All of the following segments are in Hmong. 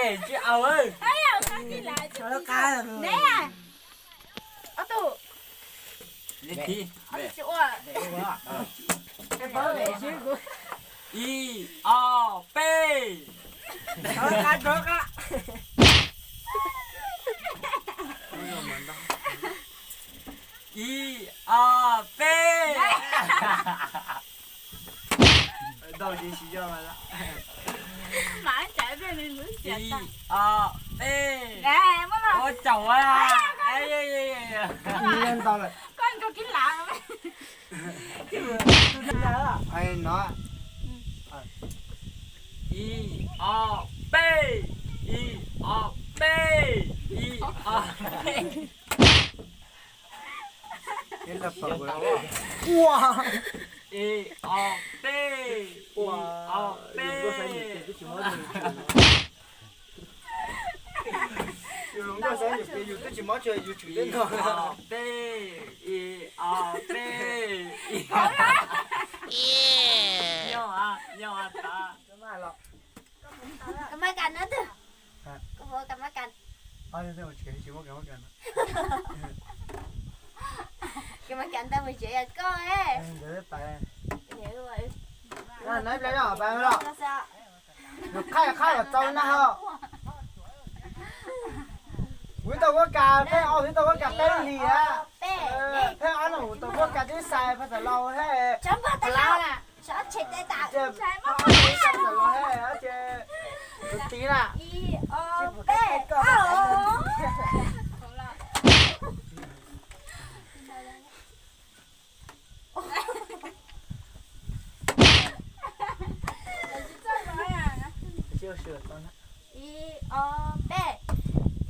Tsis au. Ob tug. Ib, ob, peb. Ib, ob, peb. Ib, ob, peb. Ua caum a. Ib, ob, peb. Ib, ob, peb. Ib, ob, peb. Ib, ob, peb. Ib, ob, peb. Ib, ob, peb. Ib, ob, peb. Nyob, nyob tas. Koj mab kas no twg? Koj puas koj mab kas? Koj mab kas ntawd mus tsev yog koj. Nws qhaib qhaib kom txaus na ho. Kuv tau kuab kas peb, kuv tau kuab kas peb hlis a. Peb ob no kuv tau kuab kas tib xais pha tawm laus he. Plab na. Pha tawm laus he, ces tus tij na. Ib, ob, peb.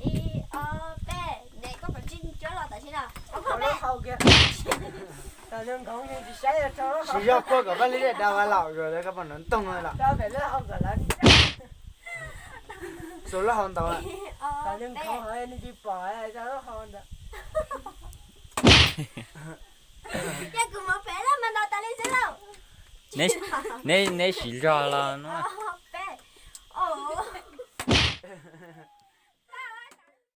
Ib, ob, peb. Ne koj puas tsis cuab los tam sim no? Tsis yog puag kom pab li dej dav vas laum, koj puas nov ntoo los? Xuas lub hau ntawd. Yog kuv mus pem lawm mas nov tas li xwb lauj. Neb, neb siv zog los no.